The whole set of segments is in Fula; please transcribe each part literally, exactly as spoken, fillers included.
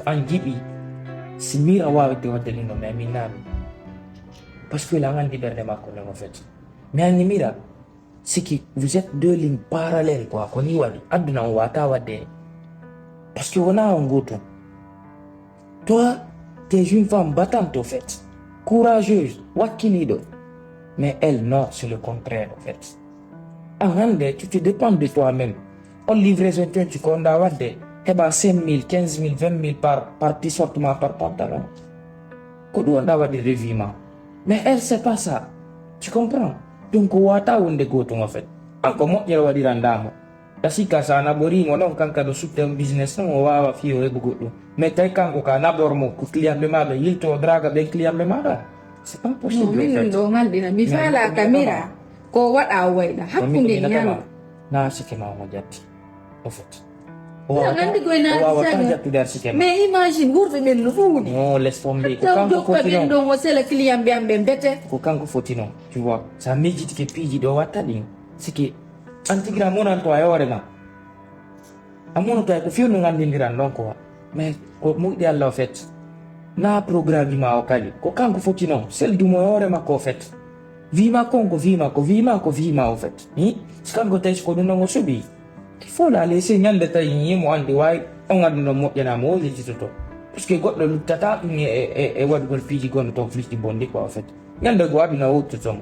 An jiɓi, si Mira waawete waɗde ɗum ɗo, mais min naami. Parce que la nganndi ɓernde makko non, en fait. Mais anni Mira, siki vous êtes deux lignes parallèles, quoi. Ko ni waɗi. Aduna o wata waɗde. Parce que wona on gooto. Toi, t'es une femme battante, au fait. Courageuse, wakkiliɗo. Mais elle, non, c'est le contraire, au fait. An hannde, tu te dépends de toi-même. On livraison twenty ko nda waɗde, heɓa cinq mille, quinze mille, vingt mille par, par t-shirt ma, par pantalon. Ko ɗum on ɗa waɗi revue ma. Mais elle, c'est pas ça. Tu comprends? Donc, wata wonde gooto, en fait. An ko moƴƴere waɗiranɗa mo. Ɗa sikka sa naɓorimo ɗon, kanka ɗo sutta business ɗon, o wawa fiyo heɓugol ɗum. Mais tawi kanko ka naɓor mo, ko client ɓe maɗa, yilto o draga ɓen client ɓe maɗa. C'est pas possible, en fait. Min ɗo ngalɗina, mi fala kamera. Ko waɗa o wayla. Hakkunde ñama. Na sike ma mo jatti. Au fait. O wawata, o wawata jattude ar sike ma. Mais imagine, wurɓe ɓen no ɗuuɗi. Non, laisse tomber. Ko kanko foti non. Ɗon o sela client ɓe am ɓe mbete. Ko kanko foti non. Tu vois, sa miijitike piiji ɗo watta ɗin. Sike, an tigi a monanto e hoore ma. A monoto e ko few no nganndindiran ɗon ko wa. Mais ko muɗɗi Allah, au fait. Na programme ma o kadi. Ko kanko foti non. Seldu mo e hoore makko, au fait. Vie makko on ko vie makko, vie ma ko vie ma, au fait. Hi? Si kanko tawi si ko ɗum non o suɓi. Il faut la laisser, ñande tawi yimo anndi wawi on aduna moƴƴana mo, o yejjitoto. Parce que goɗɗo luttata ɗum e, e, e waɗugol piiji gonɗo toon, piiji bonɗi quoi, au fait. Ñande goo aduna wowtoto mo.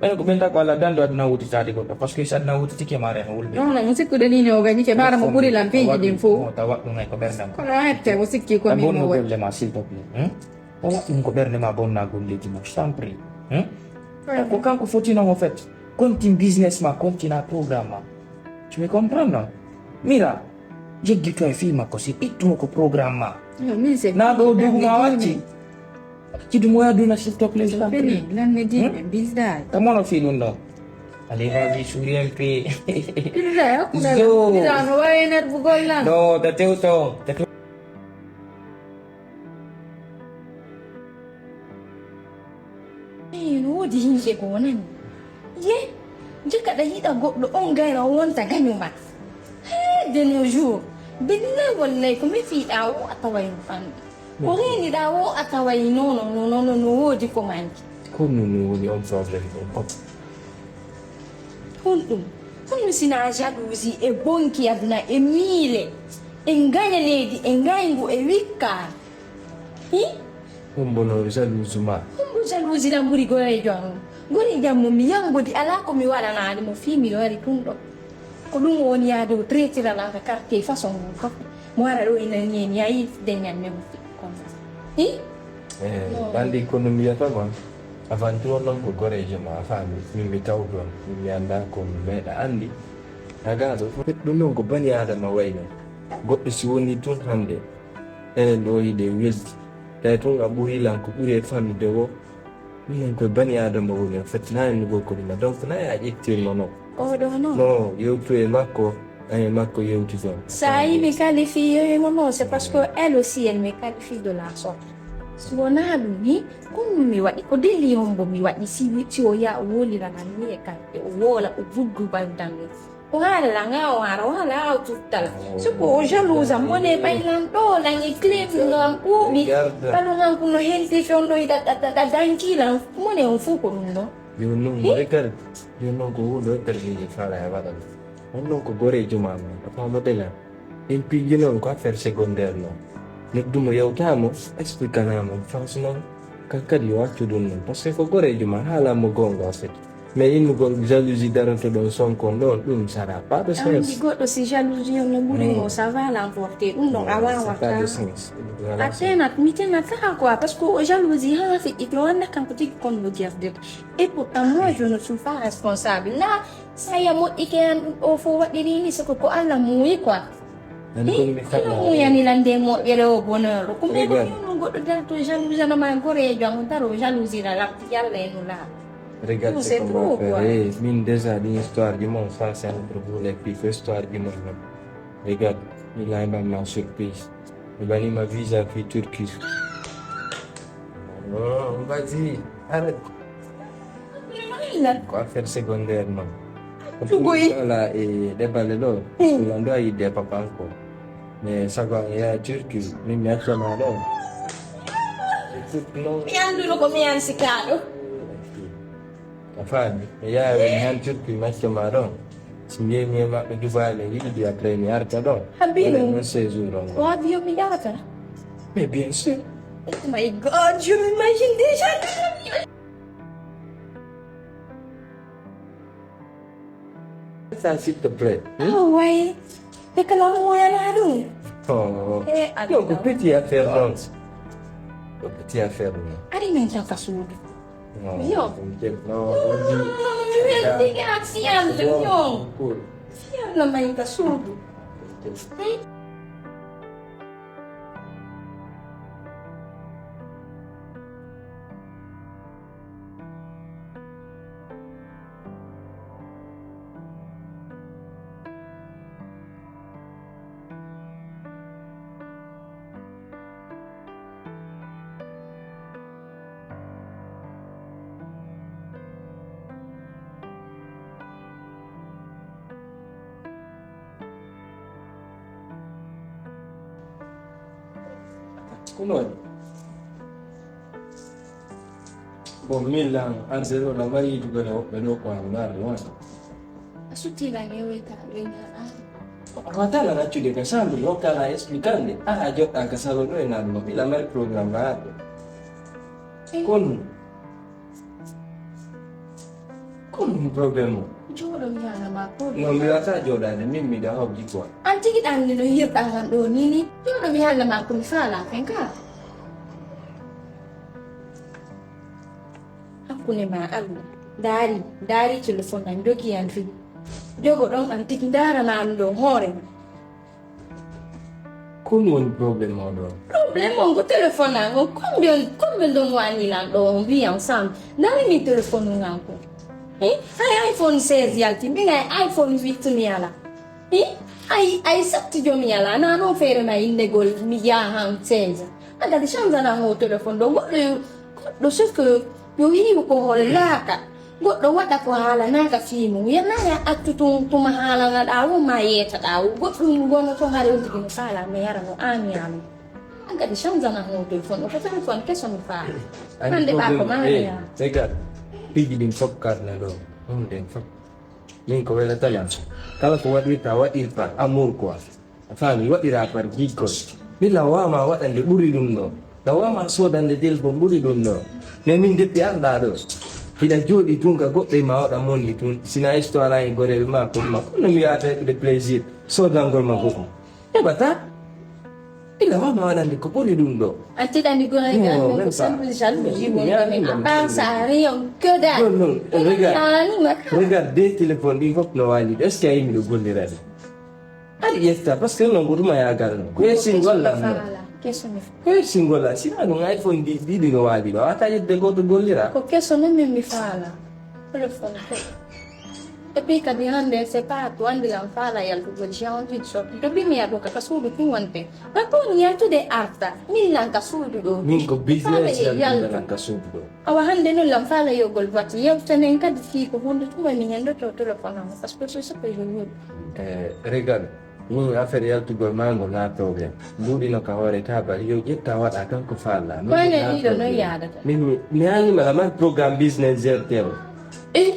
Ɓen ko ɓen tan ko Allah dando aduna wowtitaade goɗɗo. Parce que si aduna wowtitike ma reno wulɓe. Non, non, mi sikkude ni ne o gañi ke ɓaara mo ɓuri lan piiji ɗin fof. Tawa ɗum ay ko ɓernde ma. Kono hette o sikki ko min mo waɗi. Golle ma, s'il te plaît. Hmm? O waɗi ɗum ko ɓernde ma bonna golleeji ma. Je t'en prie. Hmm? Ko kanko foti non, au fait. Continue business ma, continue programme ma. Tu me comprends, non? Mira, jeggito e fii makko si ittumo ko programme ma. Na ɗo dogu ma wacci. Acci ɗum o aduna, s'il te plaît, je t'en prie. Lan mi di ɓe bildaay. Ka mono fii ɗum ɗo. Allez, vas-y, souris un peu. Bildaay, hakkunde lan. Bildaay no wawi ner bugol lan. No, ta tewto. Ta tewto. Ey, no woodi yimɓe goo nani. Ye, jaka ɗa yiɗa goɗɗo on gayra o wonta gaño ma. Hee, de nos jours. Billahi wallahi ko mi fiiɗa o a taway no fanɗi. Ko reeniɗa o a taway no, no, no, no, no, no woodi ko manki. Ko ɗum no woni on problème ɗum fof. Honɗum? Honno sinaa jalousie e bonki aduna e miile e ngañaneedi e ngayngu e wikkaare? Hi? Hombo no jalousie ma? Hombo jalousie lan ɓuri goreejo an on? Goreejo an mo mi yambodi alaa ko mi waɗanaali mo fii miɗo ari tun ɗo. Ko ɗum woni yaade o traitira lan ka quartier façon mum fof. Mo ara ɗo ina ñeeni a yiɗde ñande mo. Hi? Eh, banndi kono mi wiyata kon, avant tout on non ko goreejo ma, a faami, min mi taw ɗon, min mi annda ko mi meeɗa anndi. Agaaɗo, ɗum non ko bani Aadama wayi non. Goɗɗo si woni tun hannde, enen ɗo hiɗen welti. Tawi tun a ɓuri lan ko ɓuri e famille de wo. Ɗum non ko bani Aadama woni, en fait, na en nugol ko ɗum. Donc, na ya ƴettirno non. Oɗo non. Non, yewtu e makko, an e makko yewti ton. Sa yi mi qualifie mo non, c'est parce que elle aussi, elle me qualifie de la sorte. Si wonaa ɗum ni, ko ɗum mi waɗi, ko deli hombo mi waɗi, si, si o yaa o woliranam ni e kamɓe, o woola, o guddu banndam ni. Ko haala lan, haa o haara, o haala, haa o tuttala. Si ko o jalouse am, mone ɓay lan ɗo, lan e clé, lan ɓuuɓi. Kala han ko no henti, fewndo, ɗa, ɗa, ɗa, ɗa danki lan, mone on fof ko ɗum ɗo. Yo non, mo regarde. Yo non, ko huunde o permiji faala e waɗal. On non ko goreejo ma non, a faamodela. En piiji non ko affaire secondaire non. Neɗɗo mo yewtamo, expliquanamo, franchement, kan kadi yo accu ɗum non. Parce que ko goreejo ma, haala mo goonga, en fait. Mais innugol jalousie daranto ɗon sonkon ɗon, ɗum ça n'a pas de sens. Anndi goɗɗo si jalousie on no ɓuri mo, ça va l'emporter. Ɗum ɗon a waawata. Ça n'a pas de sens. A tenat, mi tenata quoi, parce que o jalousie haa fiɗɗi, mi annda kanko tigi kon no gerdata. Et pourtant, moi, je ne suis pas responsable. Na saya moƴƴike an ɗum ɗo fof waɗiri ni, c'est que ko Allah muuyi quoi. Hi, Allah muuyani lan nde moƴƴere o bonheur. Ko mbeɗo yewno goɗɗo darto jalousana ma goreejo am, o daro jalousira lamti Yalla e Nulaaɗo. Regarde ce qu'on va faire. Eh, min déjà ɗin histoire ji mon, ça c'est entre vous les filles, ko histoire ji mon non. Regarde, mi laayban ma surprise. Mi banima visa fi Turquie. Oh, vas-y, arrête. Ko affaire secondaire non. Ko ɗum ala e ɗe balle ɗo. Lan ɗo a yidde papa an ko. Mais sago am yaha Turquie, min mi acca ma ɗon. Écoute, non. Mi annduno ko mi an sikaaɗo. A faami? Mi yaha mi han Turquie, mi acca ma ɗon. Si mi yehi mi e maɓɓe Dubai, mi yiɗi après mi arta ɗon. Habib. Waɗa ɗon séjour on. Ko avion mi yarata? Mais bien sûr. Oh my God, je m'imagine déjà. Ça, s'il te plaît. Hmm? Ah ouais. Te kala mo yana ɗum. Oh. Eh, non, ko petit affaire non. Ko petit affaire non. Ari men tan ka suudu. Non. Yo. Non, non, non, non, mi weldi ga si Yalla. Yo. Cool. Si Yalla may ka suudu. Hmm? Ko noon? Bon, min lan, an zero la mari yiɗugol e woɓɓe ɗo ko an laari won. A suttiilan e weyta, weyta an. A wata lan accude ka sambu, yo kala expliquer nde. Aha, joɗɗa ka salon ɗo e nan mo, ila mari programme la haɗde. Eh. Kono, Ko ɗum problème o? Jooɗo mi haala ma ko. Non, mi wata jooɗaade, min miɗa hawji quoi. An tigi ɗan ni no hirɗa lan ɗo ni ni. Jooɗo mi haala ma ko mi faala fen ka. Hakkunde ma Allah. Ndaari, ndaari téléphone an jogi an fii. Jogo ɗon an tigi ndaarana an ɗo hoore ma. Ko ɗum woni problème o ɗo? Problème on ko téléphone an on. Combien, combien de mois ni lan ɗo on vit ensemble? Ndaari min téléphone ngan ko. Eh? Hay iPhone seize yalti, min hay iPhone huit mi ala. Eh? Ay, ay satti jo mi ala. Na non feere ma innegol mi yahan seize. An kadi change na o téléphone ɗo. Goɗɗo yo, goɗɗo sauf que yo yiwu ko hollaaka. Goɗɗo waɗa ko haalanaaka fii mum, yanaa ya accu tun tuma haalanaɗaa woo maa yeetaɗaa woo. Goɗɗum wonoto hare on tigi no faalaa mi yara no aan yaami. An kadi change na hono téléphone o, ko téléphone keso mi faala. Hannde ɓaa ko maa mi yaama. Regarde, piiji ɗin fof karne ɗo, ɗum ɗen fof. Min ko welata lan. Kala ko waɗirta, waɗirta amour quoi. A faami, waɗiraa par giggol. Mi lawaa ma waɗande ɓuri ɗum ɗo. Lawaa ma soodande téléphone ɓuri ɗum ɗo. Mais min deppi arɗaa ɗo. Hiɗa jooɗi tun ka goɗɗo e ma waɗa monni tun. Sina histoire e goreeɓe ma, koɗi ma. Kono mi yaata heɓude plaisir. Soodangol ma goɗɗum. Heɓataa. Mi lawaa ma waɗande ko ɓuri ɗum ɗo. A tiɗani goreeɓe am, ko simple jalousie. Non, même pas. Mon ami, à part ça, rien que dalle. Non, non, regarde. Regarde, deux téléphones ɗi fof no waali ɗo. Est-ce que a yii miɗo gollira ɗum? Aɗa ƴetta, parce que non, ko ɗum a yaagal non. Ko yer single lan non. Ko yer single lan. Sina ɗum iPhone ɗi, ɗiɗi no waali ɗo. A wata ƴettude gooto gollira. Ko keso non min mi faala. Téléphone ko. Et puis kadi hannde, c'est pas to anndi lan faala yaltugol, j'ai envie de sortir. To mbi mi yaha ɗo ka, ka suudu tun wonte. Ka toon yaltude arta. Min lan ka suudu ɗo. Min ko business yaltude lan ka suudu ɗo. Awa hannde non lan faala yogol bati. Yewtenen kadi fii ko honde tuma mi hendo to téléphone am. Parce que c'est ce que je veux. Eh, regarde. Min affaire yaltugol maa ngol naa problème. Mbuuɗino ka hoore taa bari yo ƴetta waɗa tan ko faala. Ko enen ɗiɗo noon yaadata. Min mi, mi haalnima la mari programme business G R T L. Eh,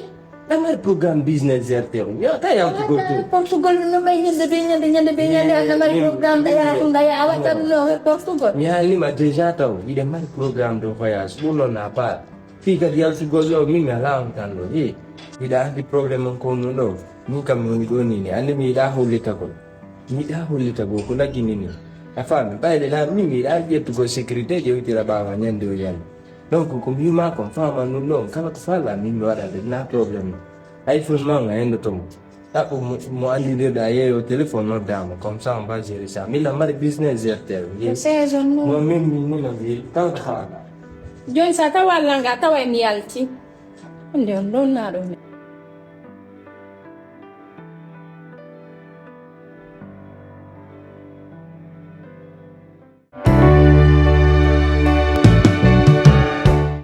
la mari programme business G R T L. Yo ta yaltugol to. Portugal no may ñande be ñande, ñande be ñande, ana mari programme ɗa yaha ɗum ɗa yaha waɗa ɗum no Portugal. Mi haalnima déjà taw, hiɗen mari programme de voyage. Ɗum noon na part. Fii kadi yaltugol ɗo, min mi alaa on tan ɗo. Hii, hiɗa anndi problème on ko ɗum ɗo. Min kam mi woni ɗo ni, ni. Anndi mi yiɗaa hollitagol. Mi yiɗaa hollitagol ko laggini ni. A faami? Ɓayde na min mi yiɗaa ƴettugol sécurité ƴewtira ɓaawa ñande o ñande. Donc, ko mi wiima kon, faama ɗum ɗo, kala ko faala, min mi waɗa nde, na problème. iPhone ma nga henndoto mo. Ɗaɓɓu mo, mo anndidirɗa yeeyo téléphone noddaama, comme ça on va gérer ça. Min la mari business G R T L. Ko saison non. Mo min, min, min no mbiyi, taw ko faala. Jooni so a tawa Allah nga, tawa e mi yalti. Hannde on ɗon naa ɗon.